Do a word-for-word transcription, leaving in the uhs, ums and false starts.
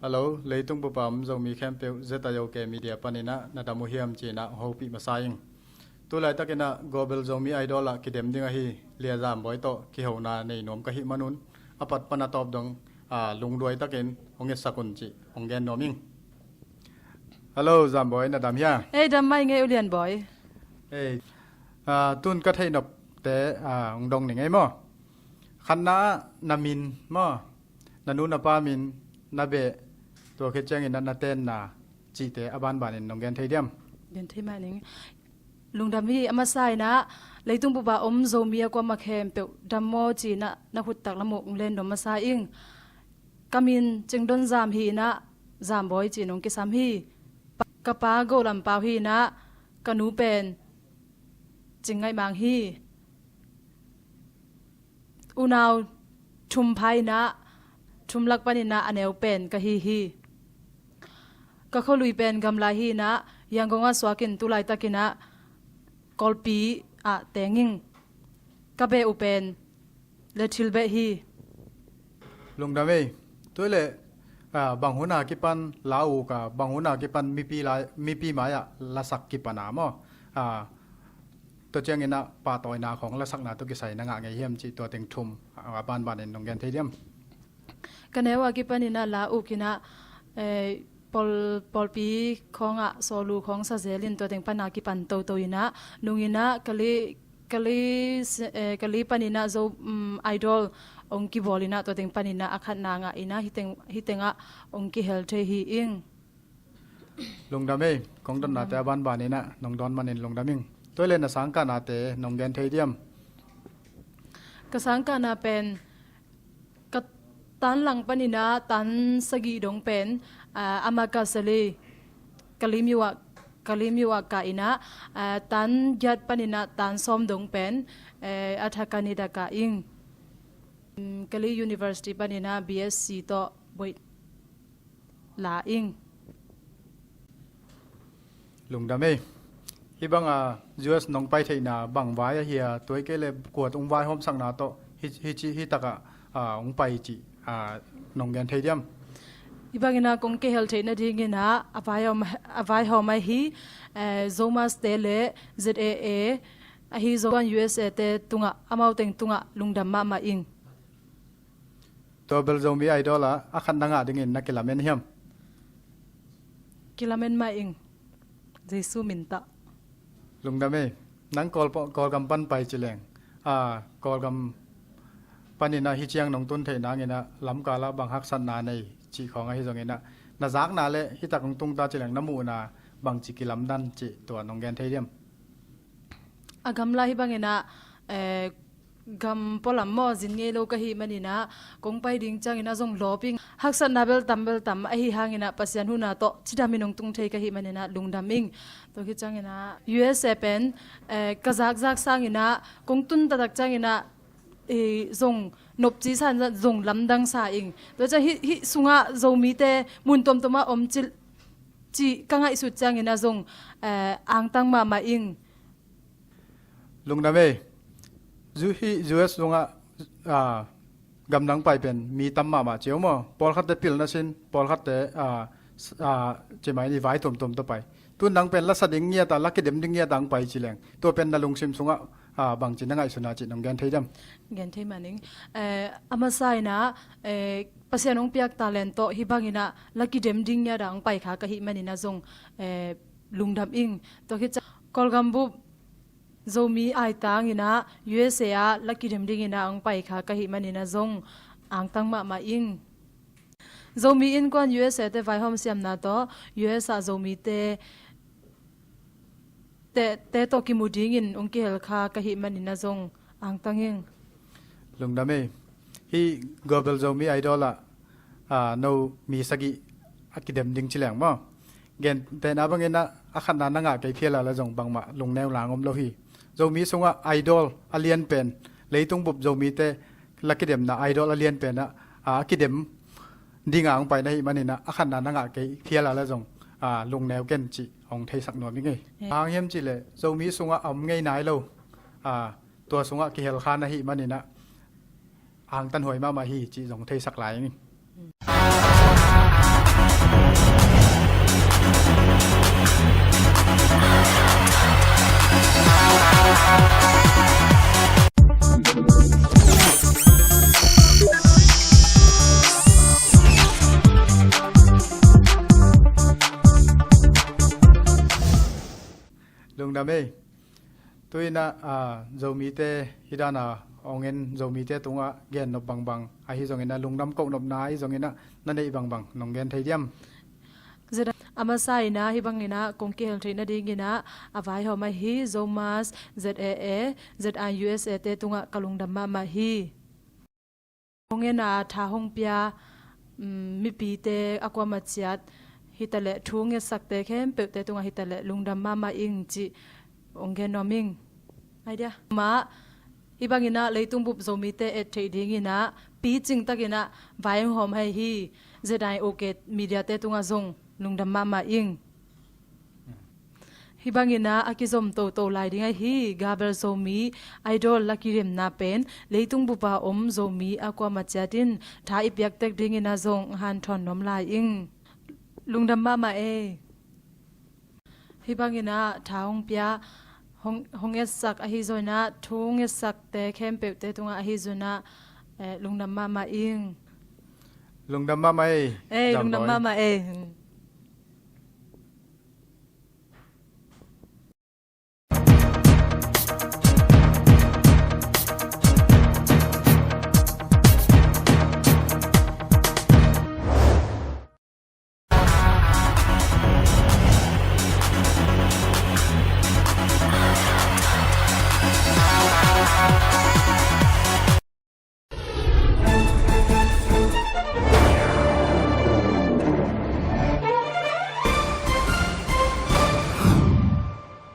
Hello, leitung bup a om Zomi khempeuh, Z I O K Media panin ah na dam uh hiam ci-in ah hopih masa ing. Tulaitakin ah Global Zomi Idol ah kidem ding ahi Lia Zam Bawi tawh kihona nei nuam ka hih manun, a pat pan a tawp dong, ah, lungduai takin hong etsak un cih hong gen nuam ing. Hello, Zam Bawi, na dam hia? Ei, dam mah ing ei, U Lian Bawi. Ei, ah, tun ka theih nopte, ah, hong dong ning ei maw? Khatna ah na min maw? Na nu na pa min, na beh, tua khit ciangin ah na tenna cihte a banbanin nong gen thei diam? Gen thei mah ning. Lungdam hi. A masa in ah leitung bup a om Zomi a kuamah khempeuh dam maw ci-in ah na khuttak lam uh hong len nuam masa ing. Ka min Cing Don Zam hi in ah Zam Bawi ci-in hong kisam hi. Ka pa Go Lam Pau hi in ah ka nu pen Cing Ngaih Mang hi. Unau thum pha in ah thum lak panin ah a neu pen ka hi hi. Ka khualui pen Gamlai hi in ah Yangon ah suakin tulaitakin ah Kawlpi ah teng ing. Ka beh uh pen Le Thil Beh hi. Lungdam ei. Tua leh, ah, bang hun a kipan la uk a, bang hun a kipan mipi lai, mipi mai-ah lasak kipan a maw? Ah, tua ciangin ah pahtawina khawng lasakna tawh kisai na ngah ngei hiam cih tua teng thum, ah, a banbanin nong gen thei diam? Ka neu a kipanin ah la uk in ah, eh, pawl, pawlpi khawngah sawlu khawng sa zelin tua teng pan a kipan toto in ah, nung in ah Kali, Kali, eh, Kali panin ah Zo, um, Idol hong kibawl in ah tua teng panin ah a khatna ngah in ah hih teng, hih tengah hong kihel thei hi ing. Lungdam ei, kong dotnate a banbanin ah nong dawn manin lungdam ing. Tua leh na sangkahnate nong gen thei diam? Ka sangkahna pen ka tan lang panin ah tan sagih dong pen, ah, Amagasali, Kalaymyo ah, Kalaymyo ah kah in ah, ah, tan giat panin ah tan sawm dong pen, eh, Athakhanit ah kah ing. Mm, Kali University panin ah B S C tawh buai la ing. Lungdam ei. Hih bang a U S nong pai theihna bang vai ahi a, tua hi kei leh kuat hong vaihawmsakna tawh hih, hih, hih takah, ah, hong pai cih, ah, nong gen thei diam? Hih bangin ah kong kihel theih nadingin ah a vaihawm, a vaihawm ahi, eh, Zomus te le Z A A ahi Zomi U S A te tungah, amau teng tungah lungdam mahmah ing. Global Zomi Idol ah a khat na ngah dingin na kilamen hiam? Kilamen mah ing. Jesu min tawh. Lungdam ei. Nang Kawl, Kawlgam pan pai ci leng, ah, Kawlgam panin ah hih ciang nong tun theih nangin ah lamkal ah bang haksatna nei cih khawng ahi zongin ah na zakna le hih tak hong tung ta ci leng na muhna bangci kilamdan cih tua nong gen thei diam? A gamla hih bangin ah, eh, gam pualam maw zin ngei lo ka hih manin ah kong pai ding ciangin ah zong lawp ing. Haksatna bel tam bel tam ahi hangin ah Pasian huhna tawh cidamin hong tung thei ka hih manin ah lungdam ing. Tua khit ciangin ah U S A pen, eh, ka zakzak sangin ah kong tun taktak ciangin ah, eh, zong nopci sa in ah zong lamdang sa ing. Tua ciang hih, hih sungah Zomite mun tuamtuam ah om cih, cih ka ngaihsut ciangin ah zong, eh, angtang mahmah ing. Lungdam ei. Zu hi U S sungah, ah, gamdang pai pen mi tam mahmah ci uh maw? Pawlkhatte pilna sin, pawlkhatte, ah, s-, ah, ci mai ni vai tuamtuam tawh pai. Tu nang pen la sa ding ngiat a, la kidem ding ngiat a hong pai ci leng, tua pen na lungsim sungah, ah, bangci na ngaihsun a cih nong gen thei diam? Gen thei mah ning. Eh, a masa in ah, eh, Pasian hong piak talent tawh hih bangin ah la kidem ding ngiat a hong pai kha ka hih manin ah zong, eh, lungdam ing. Tua khit ciang Kawlgam bup Zomi aitang in ah U S A ah la kidem dingin ah hong pai kha ka hih manin ah zong angtang mahmah ing. Zomi Innkuan U S A te vaihawm siamna tawh U S A Zomite te, te tawh kimu dingin hong kihel kha ka hih manin ah zong angtang ing. Lungdam ei. Hih Global Zomi Idol ah, ah, no mi sagih a kidem ding ci leng maw? Gentehna bangin ah a khatna na ngah kei phial a la zong bangmah lungneu lang om lo hi. Zomi sungah idol a lian pen, leitung bup Zomite la kidemna idol a lian pen ah, ah, a kidem ding a hong pai na hih manin ah a khatna na ngah kei phial a la zong, ah, lungneu ken cih hong theisak nuam ing ei. Eh. Hang hiam cih leh Zomi sungah a om ngei nai lo, ah, tua sungah kihel kha na hih manin ah angtanhuai mahmah hi cih zong theisak lai ing. Amei. Tuinah, ah, Zomite hidana ong en Zomite tungah gennop bangbang ahi zonginah lungdam kohnopna ahi zonginah na neih bangbang nong gen thei diam? Zeda, a masa inah hih banginah kong kihel theih nadinginah a vaihawm ahi Zomas, Z A A, Z I U S A te tungah ka lungdam mahmah hi. Hong en a tha hong pia, um, mipite a kuamah ciat hitaleh thu ngetsakte khempeuhte tungah hitaleh lungdam mahmah ing cih hong gen nuam ing. Ai dia. Mah, hih banginah leitung bup Zomite et theih dinginah picing takinah vai hong hawm hai hi. Z I O K media te tungah zong lungdam mahmah ing. Hih banginah a kizom toto lai ding ahi Gavel Zomi Idol la kiriamna pen leitung bupa om Zomi a kuamah ciatin tha i piak tek dinginah zong hanthawn nuam lai ing. Lungdam mahmah ei. Hih banginah tha hong pia, hong, hong etsak ahi zonginah thu ngetsakte khempeuhte tungah ahi zonginah, eh, lungdam mahmah ing. Lungdam mahmah ei. Ei, lungdam mahmah ei.